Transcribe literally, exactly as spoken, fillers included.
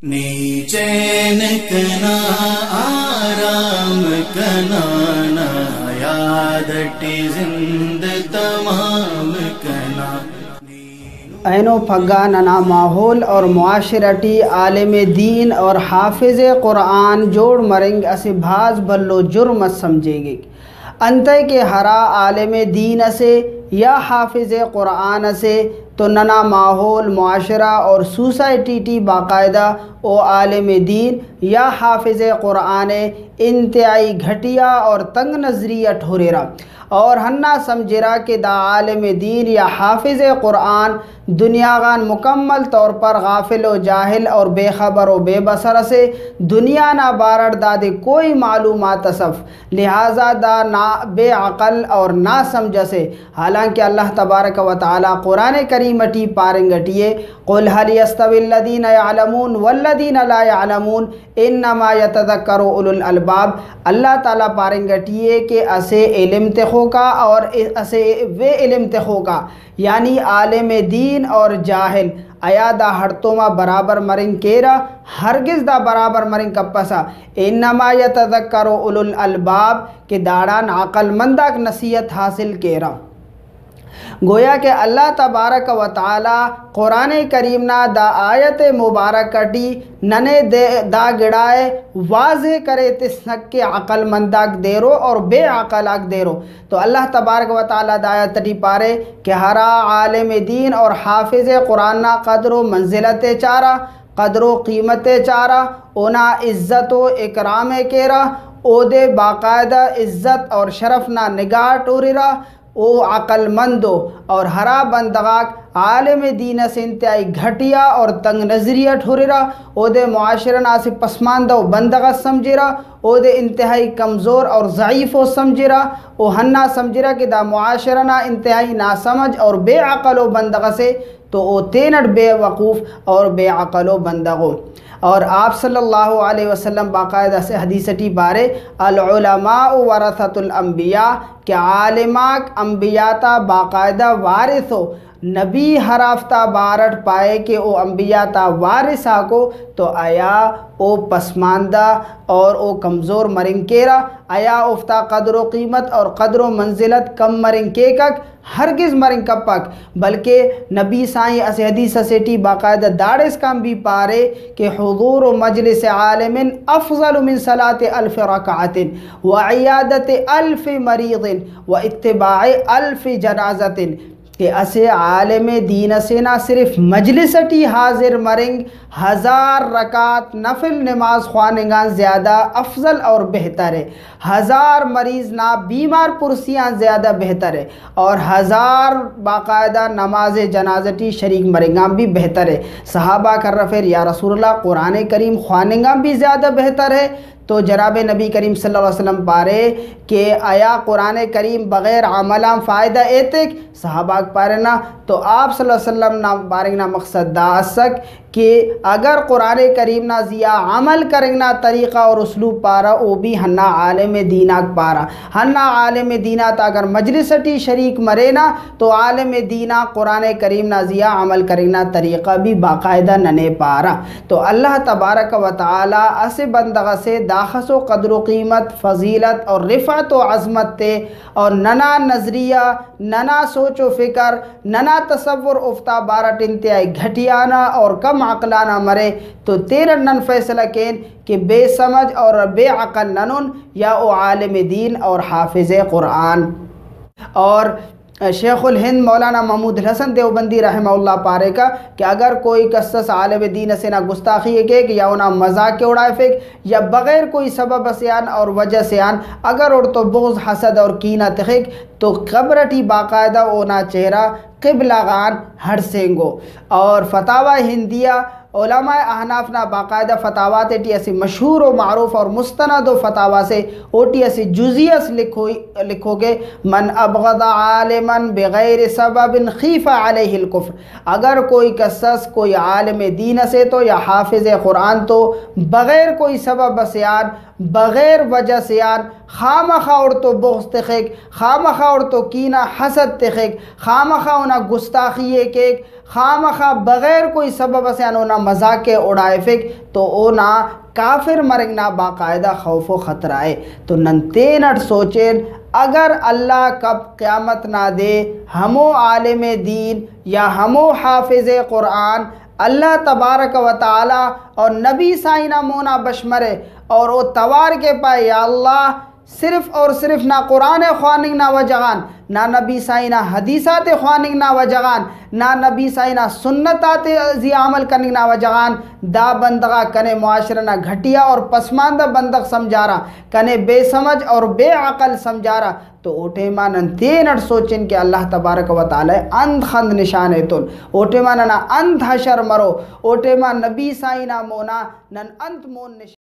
نی چین کنا، آرام کنا، نا یاد اٹی زند تمام کنا۔ اینو پھگہ ننا ماحول اور معاشرہ ٹی عالم دین اور حافظ قرآن جوڑ مرنگ اسہ بھاز بھلو جرم اس سمجھیگک۔ انتئے کہ ہرا عالم دین اسے یا حافظ قرآن اسے تو ننا ماحول، معاشرہ اور سوسائٹی ٹی باقاعدہ او عالم دین یا حافظ قرآن ءِ انتہائی گھٹیا اور تنگ نظری اٹ ہررہ، اور ہندا سمجھرہ کہ دا عالم دین یا حافظ قرآن دنیا غان مکمل طور پر غافل و جاہل اور بے خبر و بے بصر اسے، دنیا نا بارٹ دادے کوئی معلومات اس اف، لہذا دا نا بے عقل اور نا سمجھ اسے۔ حالانکہ اللہ تبارک و تعالی قرآن کریم اٹی پارنگ اٹی ءِ، "قل هل يستوي الذين يعلمون والذين لا يعلمون انما يتذكر اولو الالباب"۔ اللہ تعالی پارنگ اٹی ءِ کہ اسہ علم تخوکا اور اسہ بے علم تخوکا، یعنی عالم دین اور جاہل، آیا دا ہڑتوما برابر مرنگ کیرہ؟ ہرگز دا برابر مرنگ کپسہ۔ انما يتذكر اولو الالباب، کہ داڑان عقل مند آک نصیحت حاصل کیرہ۔ گویا کہ اللہ تبارک و تعالی قرآن کریم نا دا آیت مبارک ٹی ننے دے-، دا گڑائے واضح کرے تسنک کہ عقل مند آک دیرو اور بے عقل آک دیرو۔ تو اللہ تبارک و تعالی دا آیت ٹی پارے کہ ہرا عالم دین اور حافظ قرآن نا قدر و منزلت ءِ چارہ، قدر و قیمت ءِ چارہ، اونا عزت و اکرام ءِ کیرہ، اودے باقاعدہ عزت اور شرف نا نگاہ اٹ ہررہ، او عقل مند ءُ۔ اور ہرا بندغ آک عالم دین اس انتہائی گھٹیا اور تنگ نظری اٹ ہررہ، اودے معاشرہ نا اسہ پسماندہ ءُ بندغ اس سمجھرہ، اودے انتہائی کمزور اور ضعیف ءُ سمجھرہ، او ہندا سمجھرہ کہ دا معاشرہ نا انتہائی ناسمجھ اور بے عقل ءُ بندغ اسے، تو او تینٹ بے وقوف اور بے عقل ءُ بندغ ءُ۔ اور آپ صلی اللہ علیہ وسلم باقاعدہ اسہ حدیث ٹی پارے، "العلماء ورثۃ الانبیاء"، کہ عالم آک انبیاء تا باقاعدہ وارث ءُ۔ نبی ہرافتا بارٹ پائے کہ او انبیاء تا وارث آک ءُ، تو آیا او پسماندہ اور او کمزور مرنگ کیرہ؟ آیا اوفتا قدر و قیمت اور قدر و منزلت کم مرنگ کیکک؟ ہرگز مرنگ کپک، بلکہ نبی سائیں اسہ حدیث اسے ٹی باقاعدہ داڑے اسکان بھی پارے کہ "حضور مجلس عالم افضل من صلاة الف رکعۃ وعیادۃ الف مریض واتباع الف جنازۃ"، کہ اسہ عالم دین اسے نا صرف مجلس ٹی حاضر مرنگ ہزار رکعت نفل نماز خواننگ آن زیادہ افضل اور بہتر ءِ، ہزار مریض نا بیمار پرسی آن زیادہ بہتر ءِ، اور ہزار باقاعدہ نماز جنازہ ٹی شریک مرنگ آن بھی بہتر ءِ۔ صحابہ آک ہرفیر، "یا رسول اللہ، قرآن کریم خواننگ آن بھی زیادہ بہتر ءِ؟" تو جناب نبی کریم صلی اللہ علیہ وسلم پارے کہ "آیا قرآن کریم بغیر عمل آن فائدہ ایتک؟" صحابہ آک پارے، "نہ۔" تو آپ صلی اللہ علیہ وسلم نا پارنگ نا مقصد دا اسک کہ اگر قرآن کریم نا زیہا عمل کرنگ نا طریقہ اور اسلوب پارہ، او بھی ہندا عالم دین آک پارہ۔ ہندا عالم دین آتا اگر مجلس ٹی شریک مرینہ تو عالم دین آک قرآن کریم نا زیہا عمل کرنگ نا طریقہ بھی باقاعدہ ننے پارہ۔ تو اللہ تبارک و تعالی اسہ بندغ اسے داخسو قدر و قیمت، فضیلت اور رفعت و عظمت تے، اور ننا نظریہ، ننا سوچ و فکر، ننا تصور اوفتا بارٹ انتہائی گھٹیا نا اور کم عقلانہ مرے، تو تینٹ نن فیصلہ کین کہ بے سمجھ اور بے عقل ننن یا او عالم دین اور حافظ قرآن۔ اور شیخ الہند مولانا محمود الحسن دیوبندی رحمہ اللہ پاریکہ کہ اگر کوئی کس اس عالم دین اسے نا گستاخی ءِ کیک یا اونا مذاق ءِ اڑائفک یا بغیر کوئی سبب اسے آن اور وجہ سے آن اگر اوڑتو بغض، حسد اور کینہ تخک تو قبر ٹی باقاعدہ اونا چہرہ قبلہ غان ہڑسینگو۔ اور فتاوی ہندیہ، علماء احناف نا باقاعدہ فتاوی تیٹی اسہ مشہور و معروف اور مستند و فتاوی سے، اوٹی اسہ جزئی اس لکھوئی، لکھوکے، "من ابغض عالما بغیر سبب خیف علیہ الکفر"، اگر کوئی کس اس کوئی عالم دین اسے تو یا حافظ قرآن تو بغیر کوئی سبب اسے آن، بغیر وجہ سے آن خامخا اوڑتو بغض تخک، خامخا اوڑتو کینہ حسد تخک، خامخا اونا گستاخی ءِ کیک، خامخا بغیر کوئی سبب اسے آن اونا مذاق ءِ اڑائفک، تو اونا کافر مرنگ نا باقاعدہ خوف و خطرہ ءِ۔ تو نن تینٹ سوچین، اگر اللہ کپ قیامت نا دے ہمو عالم دین یا ہمو حافظ قرآن اللہ تبارک و تعالی اور نبی سائیں نا مونا بش مرے اور او توار کے پائے، یا اللہ، صرف اور صرف نا قرآن ءِ خواننگ نا وجہ غان، نا نبی سائیں نا حدیث آتے خواننگ نا وجہ غان، نا نبی سائیں نا سنت آتے زی عمل کننگ نا وجہ غان، دا بندغ آک کنے معاشرہ نا گھٹیا اور پسماندہ بندغ سمجھارہ، کنے بے سمجھ اور بے عقل سمجھارہ۔ تو او ٹائما نن تینٹ سوچن کہ اللہ تبارک و تعالی انت خند نشان ایتون، او ٹائما ننا انت حشر مرو، او ٹائما نبی سائیں نا مونا نن انت مون نشان